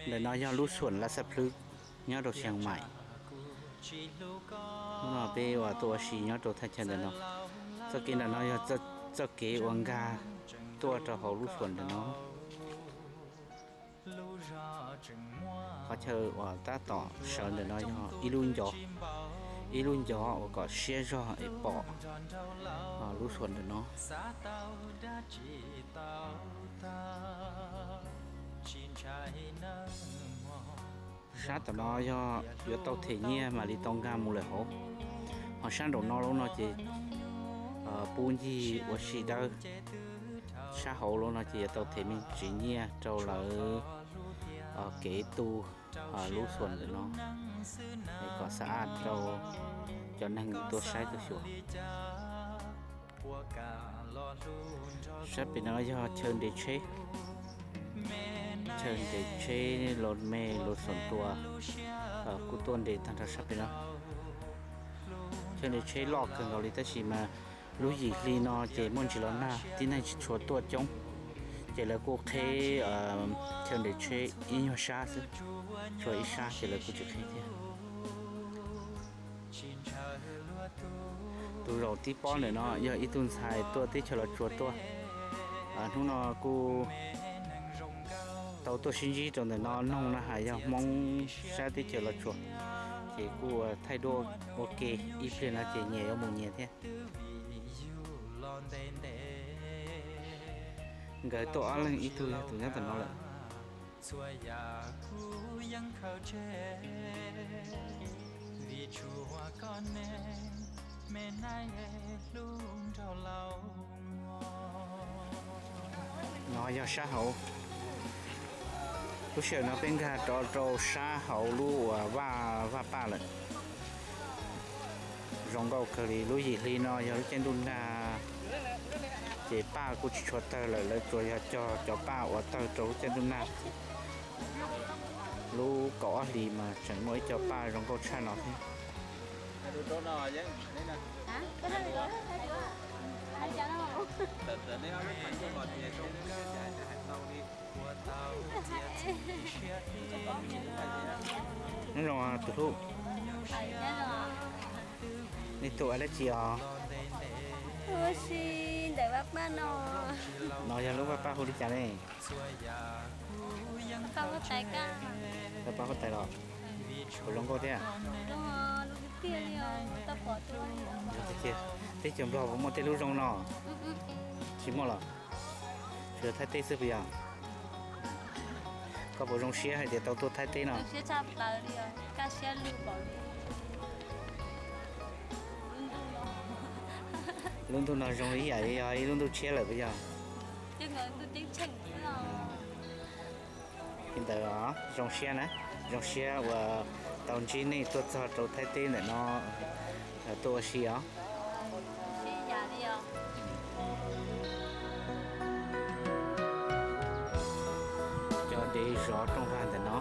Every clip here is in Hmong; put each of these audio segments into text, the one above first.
Ntawm no yog lub Xuam Laj Xab Plhwb nyob rau Xeev Maim. Hnub no peb uas tuaj ua si nyob rau thaj chaw ntawm no. Txoj kev ntawm no yog txoj kev uas nkag tuaj rau hauv lub xuam ntawm no. Qhov chaw uas tab tom sawv ntawm no yog ib lub ncov, ib lub ncov uas kom siab zog es pom lub xuam ntawm no. Sab tom no yog yuav tau them nyiaj mam li tau nkag mus lawm hauv. Ho sab nraum no lub no ces pub ncig ua si dawb. Sab hauv lub no ces yuav tau them me ntsis nyiaj rau lawv kev tu lub xuam ntawm no es kom xab aj rau cov neeg tuaj saib tuaj xyuas. Sab pem no yog chaw nres tsheb, chaw nres tsheb los me los xoom tua kuj tuaj nres tag nrho sab pem no. Chaw nres tsheb loj kawg nkaus li tab sis mas lub yim hli no ces muaj ntsis los nag tib neeg tsis tshua tuaj coob, ces lawv kuj qheb chaw nres tsheb ib nyuag sab xwb, tshuav ib sab ces lawv kuj tsis qheb thiab. Tus zaum tib pob ntawm no yog ib tug ntxhais tuaj teb chaws Los Tsuas tuaj. Hnub no kuj tau tuaj sib ntsib rau ntawm no, noog na has yog Hmoob sab teb chaws Los Tsuas, ces kuj thaij duab ua ke ib pliag no ces nyias yuav mus nyias thiab. Nkawd tuaj ob leeg, ib tug yog tus nyob tom no lawm. No yog sab hauv. Lub sij hawm no peb nkag rov rau sab hauv lub uas vaj, vaj paj lawm. Zoo nkauj kawg li, lub yim hli no yog lub caij ntuj nag, ces paj kuj tsis tshua tawg lawm, lawv tsuas yog cog cov paj uas tawg rau lub caij ntuj nag. Lub kaum ob hlis mas tseem muaj ib co paj zoo nkauj tshaj no thiab. Nyob zoo tus hlub. Nej tuaj ua dab tsi os? Ua si ntawm vaj paj no. No yog lub vaj paj hu li cas ne? Vaj paj huab tais los? Puas zoo nkauj thiab? Teb chaws Nplog puas muaj tej lub zoo no? Tsis muaj los? Tsuas yog Thaib teb xwb puas yog? Koj puas zoo siab hais tias tau tuaj Thaib teb no? Lub ntuj no zoo li ib yam yog ib lub ntuj tshiab lawm puas yog? Li ntawd zoo siab na, zoo siab uas tau ntsib nej tuaj txog rau Thaib teb ntawm no tuaj ua si os. Cov dev zov rooj vag ntawm no.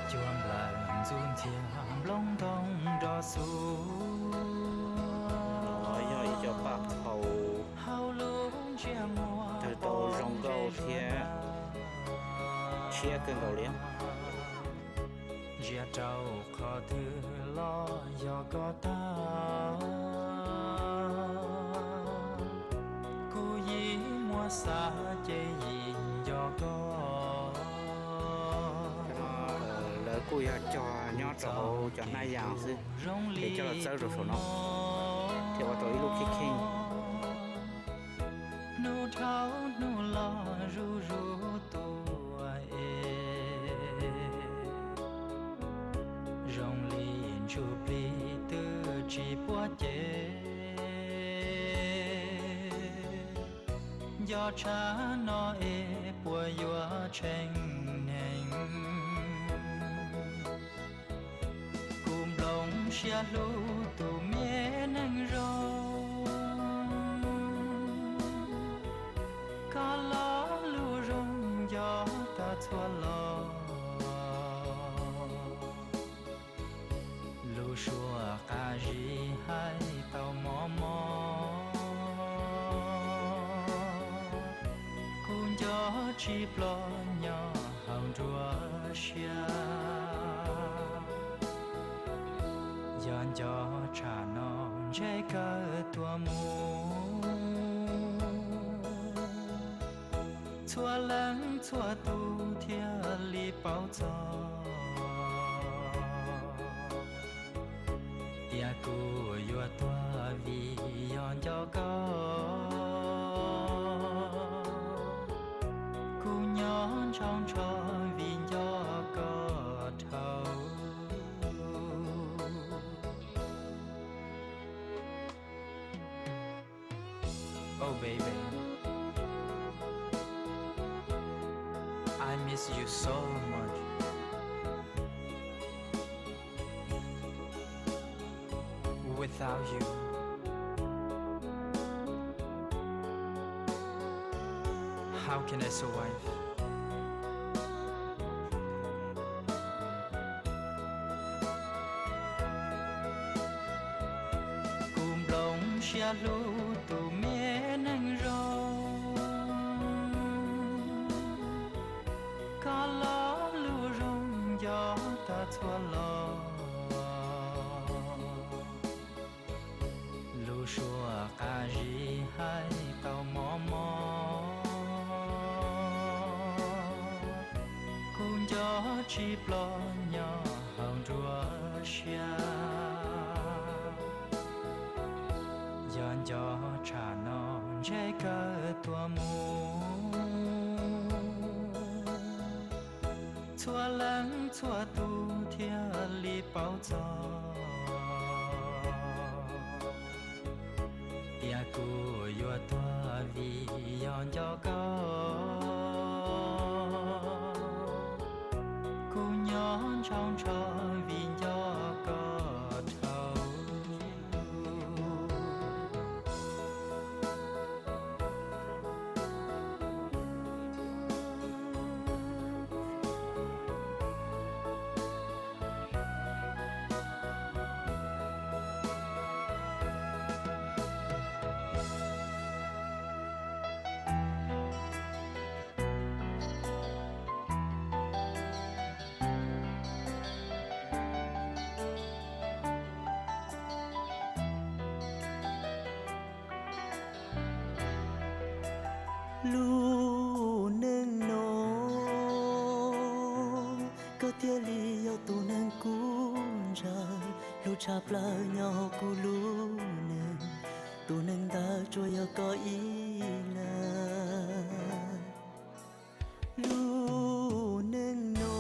Cua nplawm ntxub ntxhias nplooj ntoog nrog xu. Yog ib co paj thaum tawg tau zoo nkauj thiab tshiab kawg nkaus li. Ntsia rau qhov twg los yog koj tag, kuv yim muaj xav ces yim nco koj. Lawv kuj yog cog nyob rau hauv cov hnab yas xwb, ces coj los txawb rau saum no thiaj ua tau ib lub kheej kheej. Hnub dhau hnub los zuj zus tuaj es zoo li ntsuj plig twb tsis puab ces. Nco tshaj no es puas yuav tseem neeg? Kuv nplooj siab hlub tus me neeg zoo, koj lo lus zoo nco tag txhua lo. Lub suab qab zib hais tau mob mob, kuv nco tsis ploj nyob hauv nruab siab. Yog nco tshaj no ntshe kawg tuag mus, txhua leej txhua tus thiaj li paub txog tias kuv yuav tuag vim yog nco koj. Kuv nyob ntshaus ntsho vim nco koj dhau. Oh baby, I miss you so much. Without you, how can I survive? Kuv nplooj siab hlub tus me neeg zoo, koj lo lus zoo nco tag txhua lo. Lub suab qab zib hais tau mob mob, kuv nco tsis ploj nyob hauv nruab siab. Yog nco tshaj no ntshe kawg tuag mus, txhua leej txhua tus thiaj li paub txog tias kuv yuav tuag vim yog nco koj. Kuv nyob ntshaus ntsho vim nco koj dhau. Lub neej no koj thiaj li yog tus neeg kuv ntshaw, hlub tshaj plaws nyob hauv kuv lub neej, tus neeg ntawd tsuas yog koj ib leeg. Lub neej no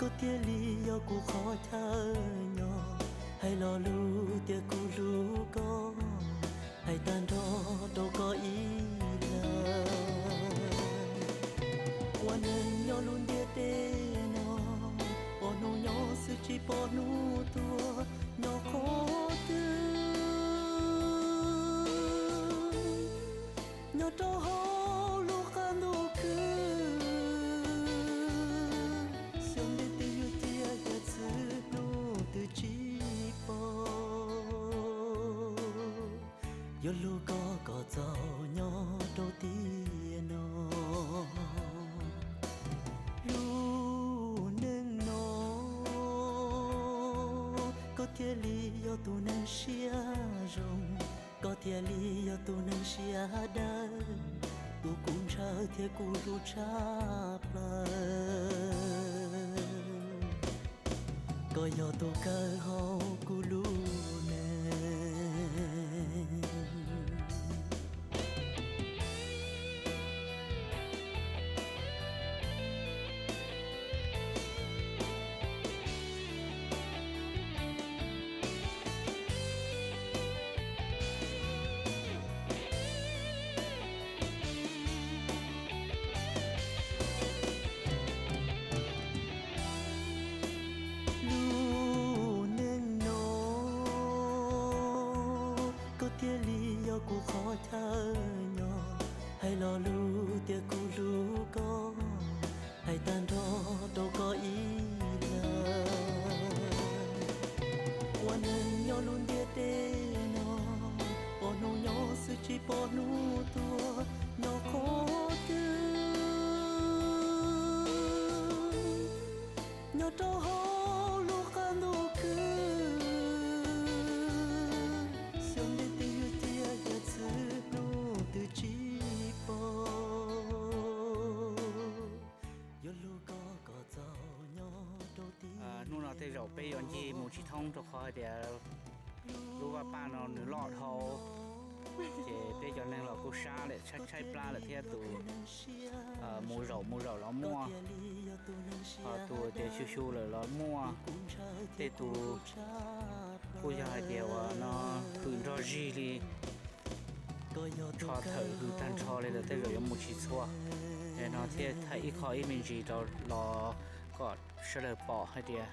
koj thiaj li yog kuv qhov chaw nyob, hais lo lus tias kuv hlub koj, hais tag nrho rau koj ib leeg. Ua neeg nyob lub ntiaj teb no, pom hnub nyob xwb tsis pom hnub tuag, nyob qhov twg nyob rau hauv lub qab ntuj khwb, xyoo ntiaj teb yuav ciaj cia txwv hnub twg tsis pom, yuav hlub koj kom txaus nyob rau tiam no. Lub neej no koj thiaj li yog tus neeg siab zoo, koj thiaj li yog tus neeg siab dawb, tus kuv ntshaw thiab kuv hlub tshaj plaws. Koj yog tus kawg hauv kuv lub neej. Pom hnub tuaj nyob qhov twg, nyob rau hauv lub qab ntuj khwb, xyov ntev tiag tiag yog txwv hnub twg tsis pom, yuav hlub koj kom txaus nyob rau tib. Hnub no tej zaum peb yuav ncig mus tsis thoob rau qhov hais tias lub vaj paj no nws loj dhau, ces peb cov neeg los kuj sab lawm, tshaib tshaib plab lawm thiab. Tus mus zaum mus zaum los muaj, ho tus tias xyu xyu lawm los muaj, tej tus kuj yog hais tias uas no hws nrog zig li, tsho thawm hws tag nrho li lawm tej zaum yuav mus tsis txhua. Es no thiaj thaij ib qho ib me ntsis rau los kom sawv daws pom hais tias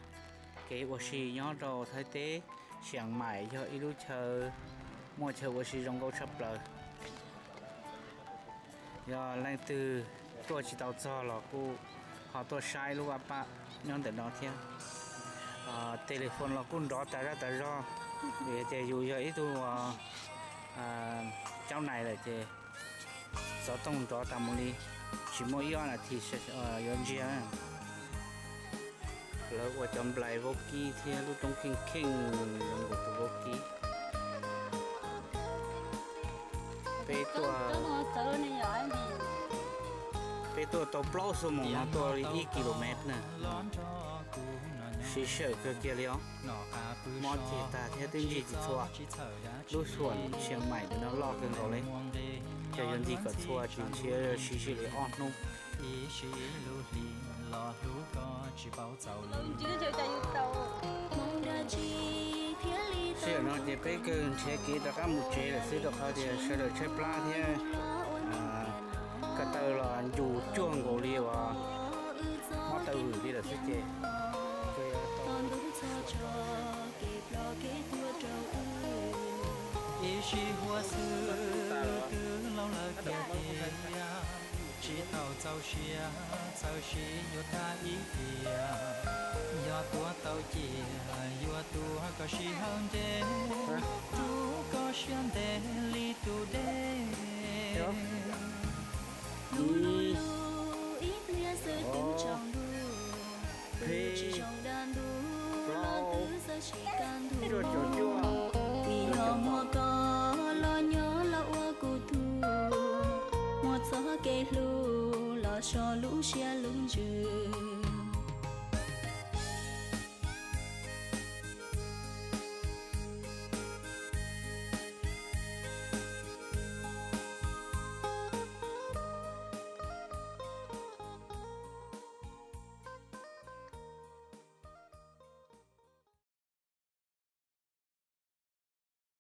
kev ua si nyob rau Thaib teb Xias Maim yog ib lub chaw muaj chaw ua si zoo nkauj tshaj plaws. Yog leej twg tuaj tsis tau txog los kuj ho tuaj saib lub vaj paj nyob ntawm no thiab. Telephone los kuj nrov tas zaj tas zog, vim tias yus yog ib tug caub nais lawm ces xov tooj nrov tas mus li, tsis muaj ib ob nas this yuav ntsia. Lawv ua cov nplais vaub kib thiab lub roob kheej kheej zoo nkaus tus vaub kib. Peb tuaj, peb tuaj tau plaub xuab moos no tuaj li ib kilomev na. Siv sij hawm kawg kiag li os. Mob ceg tag thiab twb ncig tsis txhua. Lub xuam Xias Maim ntawm no loj kawg nkaus li, ces yuav ncig kom txhua ces ntshe siv sij hawm li ob hnub. Sij hawm no ces peb kawg nrhiav kev rov qab mus tsev lawm xwb rau qhov tias sawv daws tshaib plab thiab, ko taw los ncus cuag nkaus li uas mob taw vwm li lawm xwb ces ib sij huam xwb twb laus lawm tiag tiag, tsis tau txaus siab, txawm sis yuav dag ib tiam, yog tuav tau cia, yuav tuav kom sij hawm ntev, rub koj siab ntev li tus dej. Ib pliag xwb twb tsaus ntuj, twb tsis zoo dag ntuj los twb xav tsis kaj ntug. Vim yog muaj koj los nyob los ua kuv tug, muaj txoj kev hlub los so lub siab lub ntsws.